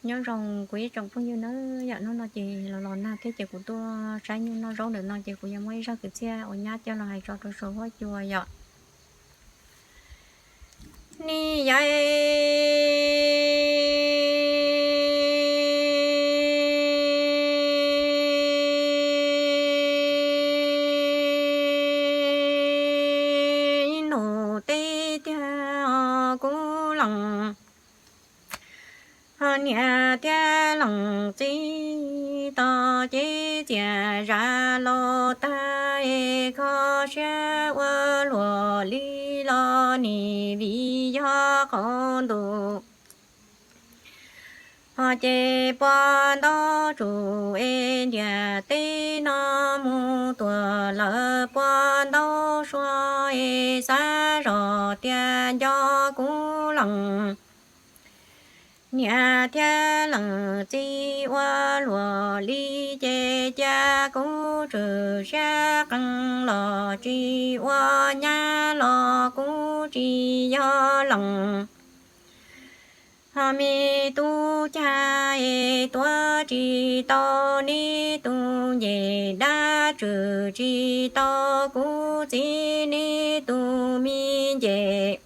Nyob zoo kuv ib tsoom phooj ywg nawb, yam hnub no ces los los nag thiab ces kuv tuaj saib nyuj noj zaub ntawm no ces kuv yuav muab ib zaj kwv txhiaj uas nyab coj los hais tso rau saum huab cua yom. Nim yog nus teb tiag kuv lees, niam thiab leej txiv tau ces txias zam los tag es kho siab ua luaj li los nim vim yog qaum ntuj. Ho ces puas ntau tsuj es ntiaj teb no mus tuaj lawm puas ntau suab es xav zoj tias nco kuv lees. Niam thiab leej txiv ua luaj li ces cia kuv tswm siab qees los tsis ua nyab los kuv tsis yog lees. Ho me tub cag es tuav tsis tau neb tus ncej dab, tswm tsis tau kuv txiv neb tus me ncej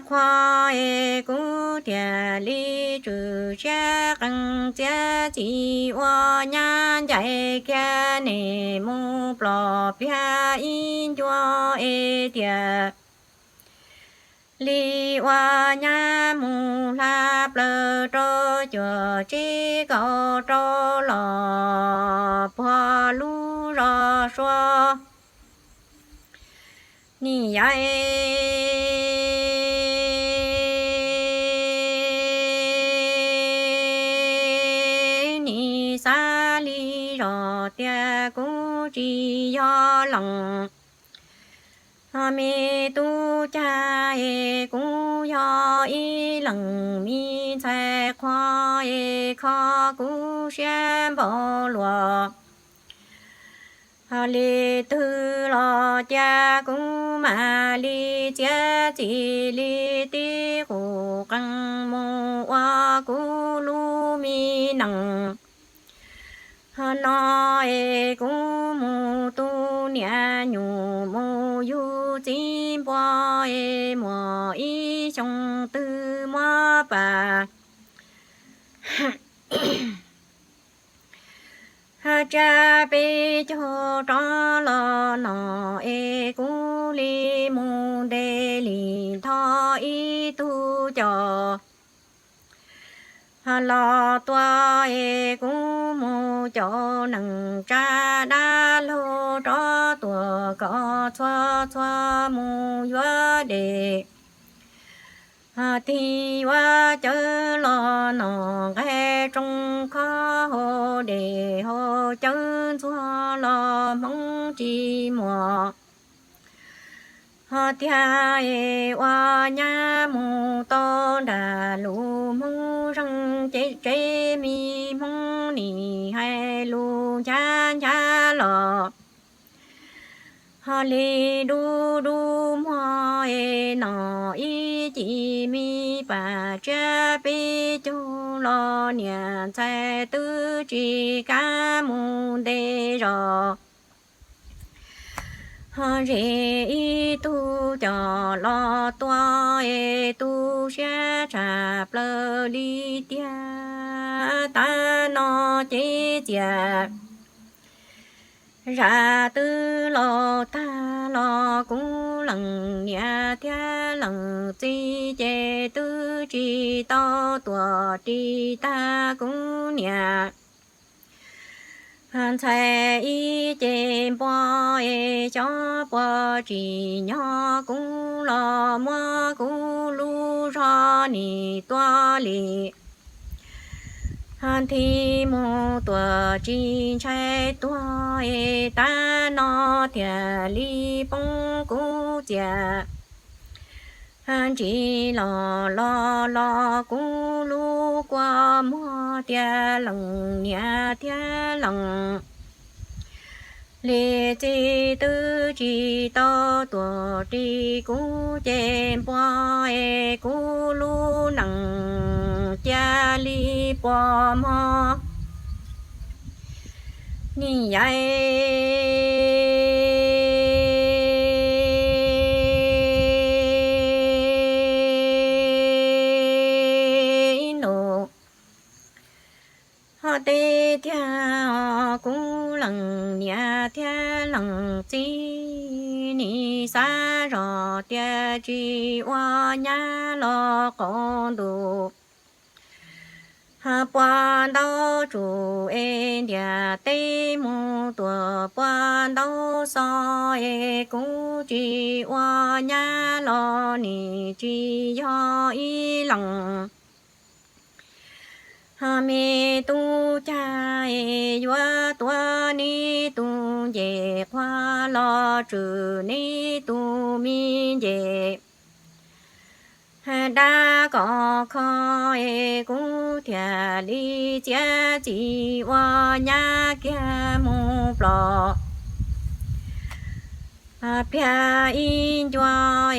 qhua es kuv thiaj li tswm siab qees txiav txim ua nyab ncaim kiag neb mus ploj pliag ib ncua es thiaj li ua nyab mus hla plaws rau cuaj tsib kaum rau los puag lub zos Suav. Nim yog nim xav li zoj tias kuv tsis yog lees. Ho me tub cag es kuv yog ib leeg me ntxhais qhua es kho kuv siab npaum luaj. Ho li twg los cia kuv mam li txiav txim li tib qus qees mus ua kuv lub me neej. Ho no es kuv mus tu niam nyuj mus yug txiv npua es muaj ib xyoo twg muab pam ha tsa peb caug rov los no es kuv li mus ntes li nthos ib tug coj los tua es kuv mus caum neeg tsa dab laug rov tuaj kom txhua txhua mus yuav dej. Tig yuav cawv los no nqaij tsoo khob hauv dej hauv cawv ntxuag los hmoov tsis muaj. Ho tiag es ua nyab mus tau nram lub hmoov zeeg ces tsev me hmoov nim hais lus nchav nchav los ho li dub dub muag es no ib cim me pam tsiab peb caug los niam ntxhais twb tsis kam mus nte zos. Ho zes ib tug coj los tua es tu siab tshaj plaws li tiag. Tav no ces txias zam twb laus tag los kuv leej niam thiab leej txiv ces twb tsis tau tuaj ris tag kuv niam ntxhais ib ce npua es xyov puas tsim nyog kuv los muab kuv lub zog nim tua li nthi mus tuaj tsis ntshai tuag es tav no thiaj li poob kuv txiaj ntsim los los los kuv lub kua muag tias leej niam thiab leej li txiv twb tsis tau tuaj ris kuv ce npua es kuv lub neej li puas mog. Niam yau ntuj, ho tej tiag kuv leej niam thiab leej txiv, nim xav zoj tias tsis ua nyab los qaug ntuj. Puas ntau tsuj es ntiaj teb mus tuaj puas ntau xov es kuv tsis ua nyab los nim tsis yog ib leej. Me tub cag es yuav tuav neb tus ncej, qhuav los tswm neb tus me ncej. Dab kom kho es kuv thiaj li txiav txim ua nyab kiag mus ploj. Pliag ib ncua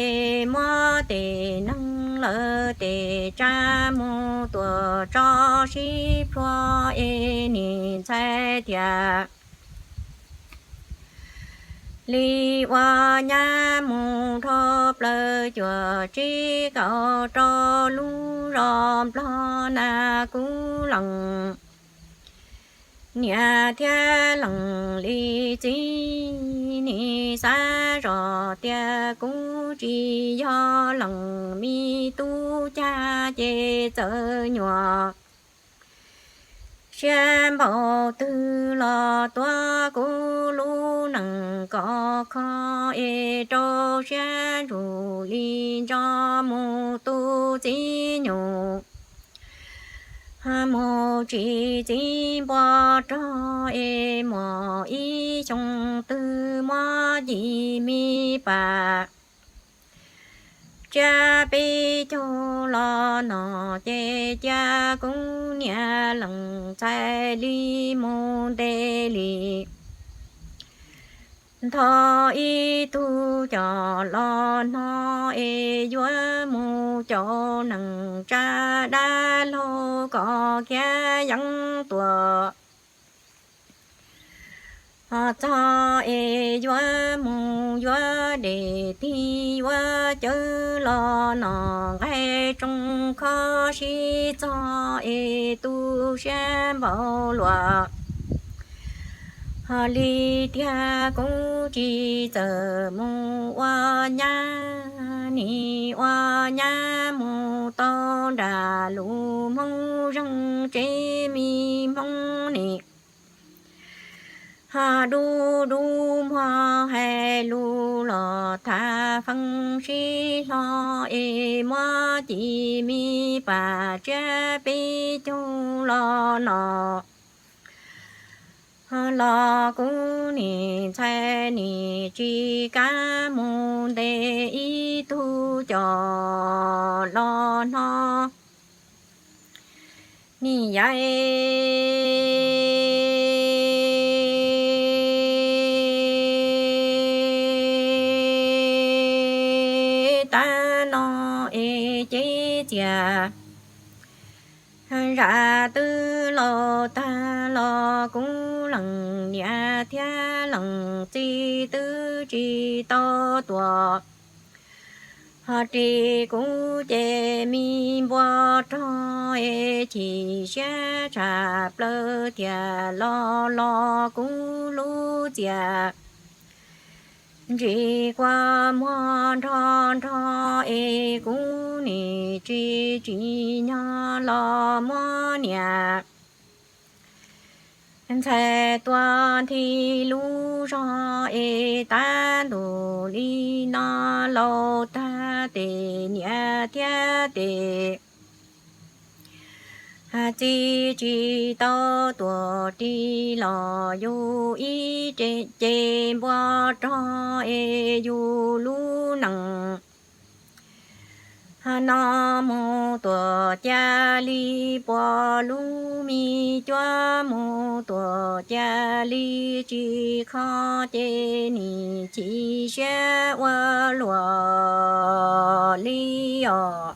es muab tej neeg lawv tej tsab mus tuaj tso sib plhuav es nim ntxhais thiaj li ua nyab mus dhau plaws cuaj tsib kaum rau lub zos Nplog na kuv leej niam thiab leej li txiv, nim xav zoj tias kuv tsis yog leej, me tub cag ces txawm nyuaj siab npaum twg los tuav kuv lub neej kom kho es rau siab ntsuj li ntso mus tu txiv nyuj. Mus tsis txiv npua rog es muaj ib xyoo twg muab ci me pas tsiab peb caug los no ces cia kuv niam leej ntxhais li mus ntev li. Nthos ib tug coj los hno es yuav mus caum neeg tsa dab laug kom khiav yeeb tuaj. Ho txog es yuav mus yuav dej tig yuav cawv los no nqaij tsoo khob sib txog es tu siab npaum luaj. Ho li tiag kuv tsis txawj mus ua nyab, nim ua nyab mus tau nram lub Hmoob zeeg tsev, me Hmoob nim ho dub dub muag hais lus los thav feeb sib hlo es muab ci me pas tsiab peb caug los no los kuv niam ntxhais nim tsis kam mus ntes ib tug coj los hno. Niam yau tag no es ces txias zam twb laus tag los kuv leej niam thiab leej txiv twb tsis tau tuaj. Ho ris kuv ces me npua rog es chim siab tshaj plaws thiaj los los kuv lub txiaj ntsim kua muag nrho nrho es kuv nim tsis tsim nyog los muab niam ntxhais tua nthi lub zog es tab ntuj li no laus tag tes niam thiab tes txiv tsis tau tuaj ris los yus ib ce npua rog es yus lub neej no mus tuaj cia li puas lub me cuab mus tuaj cia li tsis kho ces nim chim siab ua luaj li os.